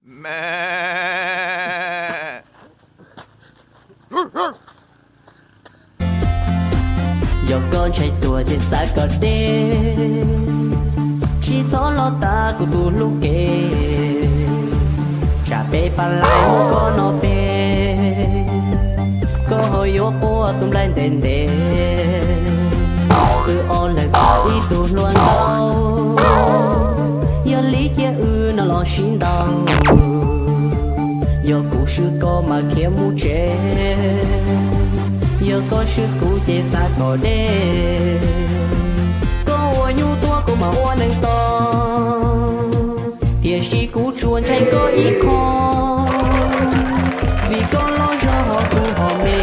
Yog koj ntshai tuag ces txav kom deb, tsis txhob los tas kuv tus hlub kev. Tsam peb pab laib muab koj no peb, koj ho yuav quaj tus nplaig ntev ntev. Wb ob leeg ib tug hluas nkauj, yog li cia wb no los sib ntaus. Yog kuv swb koj mas khiav mus tsev, yog koj swb kuv ces txav kom deb. Koj ua nyuj tuaj kuv mam ua neeg to, tiam sis kuv tsuas ntshai koj ib qho, vim koj loj zog ho kuv ho me.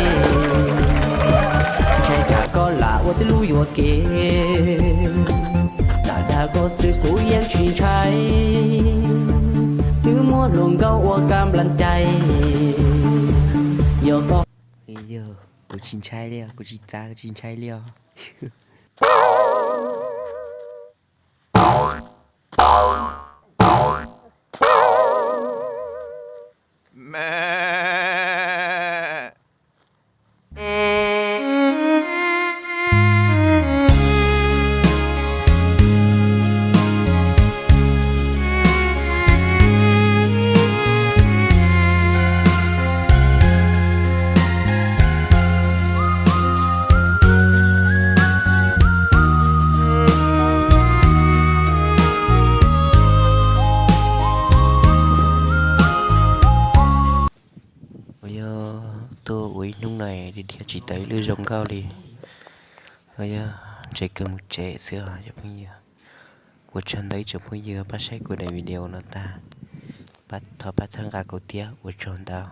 Ntshai tsam koj lam ua tib lub yuam kev, lam dag koj xwb kuv yeej tsis ntshai, twb muab hluas nkauj ua kab nplas cai. Yog koj, yog kuv tsis ntshai li os, kuv tsis txav, kuv tsis ntshai li os. Uas yog tuaj ua ib hnub no dhia tsis tau ib lub zoo nkauj li. Uas yog ntshe kawg mus tsev xwb os cov phooj ywg. Ua tsaug ntau ib tsoom phooj ywg pab saib kuv daim video no tag. Thov pab txhawb nqa kuv thiab, ua tsaug ntau.